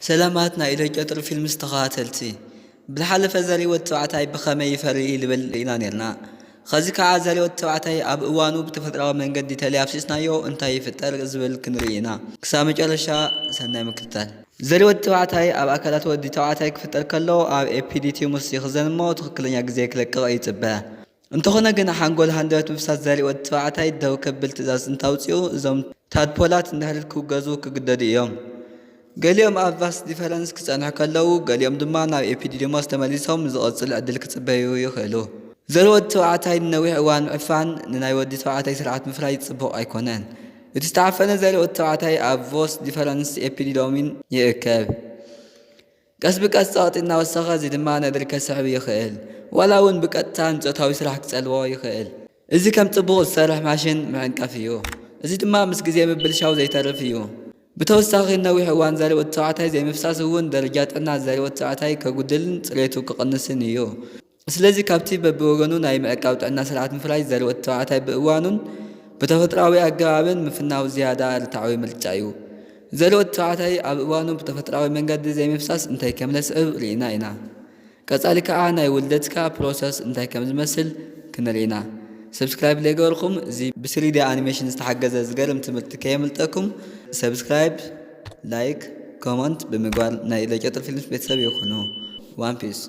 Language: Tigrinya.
ሰላማት ናይ ኢለ ጨጥሪ ፊልምስ ተኸታተልቲ፣ ብዝሓለፈ ዘርኢ ወዲ ተባዕታይ ብኸመይ ይፈሪ ልብል ርኢና ኔርና። ኸዚ ከዓ ዘርኢ ወዲ ተባዕታይ ኣብ እዋኑ ብተፈጥራዊ መንገዲ ተለያፍሲስናዮ እንታይ ይፍጠር ዝብል ክንርኢ ኢና። ክሳብ መጨረሻ ሰናይ ምክትታል። ዘርኢ ወዲ ተባዕታይ ኣብ ኣካላት ወዲ ተባዕታይ ክፍጠር ከሎ ኣብ ኤፒዲቲሙስ ይኽዘን እሞ ትኽክለኛ ግዜ ክለቅቕ ይጽበ። እንተኾነ ግን ሓንጎል ሃንደበት ምፍሳስ ዘርኢ ወዲ ተባዕታይ ደው ከብል ትእዛዝ እንታውፅኡ እዞም ታድፖላት እንድሕር ክውገዙ ክግደዱ እዮም። ገሊኦም ኣብ ቫስ ዲፈረንስ ክጸንሑ ከለዉ፣ ገሊኦም ድማ ናብ ኤፒዲዲሞስ ተመሊሶም ንዝቐጽል ዕድል ክጽበዩ ይኽእሉ። ዘርኢ ወዲ ተባዕታይ ንነዊሕ እዋን ምዕፋን ንናይ ወዲ ተባዕታይ ስርዓት ምፍራይ ጽቡቕ ኣይኮነን። እቲ ዝተዓፈነ ዘርኢ ወዲ ተባዕታይ ኣብ ቮስ ዲፈረንስ ኤፒዲዶሚን ይእከብ። ቀስ ብቀስ ጸቕጢ እናወሰኸ፣ እዚ ድማ ነድሪ ከስዕብ ይኽእል፣ ዋላ እውን ብቀጥታ ንጾታዊ ስራሕ ክጸልዎ ይኽእል። እዚ ከም ጽቡቕ ዝሰርሕ ማሽን ምዕንቀፍ እዩ። እዚ ድማ ምስ ግዜ ምብልሻው ዘይተርፍ እዩ። ብተወሳኺ፣ ነዊሕ እዋን ዘርኢ ወዲ ተባዕታይ ዘይምፍሳስ እውን ደረጃ ጥዕና ዘርኢ ወዲ ተባዕታይ ከጉድልን ጽሬቱ ክቕንስን እዩ። ስለዚ፣ ካብቲ በብወገኑ ናይ ምዕቃብ ጥዕና ስርዓት ምፍራይ ዘርኢ ወዲ ተባዕታይ ብእዋኑን ብተፈጥራዊ ኣገባብን ምፍናው ዝያዳ ርትዓዊ ምርጫ እዩ። ዘርኢ ወዲ ተባዕታይ ኣብ እዋኑ ብተፈጥራዊ መንገዲ ዘይምፍሳስ እንታይ ከም ነስዕብ ርኢና ኢና። ቀጻሊ ከኣ ናይ ውልደትካ ፕሮሰስ እንታይ ከም ዝመስል ክንርኢ ኢና። ሰብስክራይብ ዘይገበርኩም፣ እዚ ብ ስሪ ዲ ኣኒሜሽን ዝተሓገዘ ዝገርም ትምህርቲ ከየምልጠኩም፣ ሰብስክራይብ፣ ላይክ፣ ኮመንት ብምግባር ናይ ኢለ ጨጥር ፊልምስ ቤተሰብ ይኹኑ። ዋን ፒስ።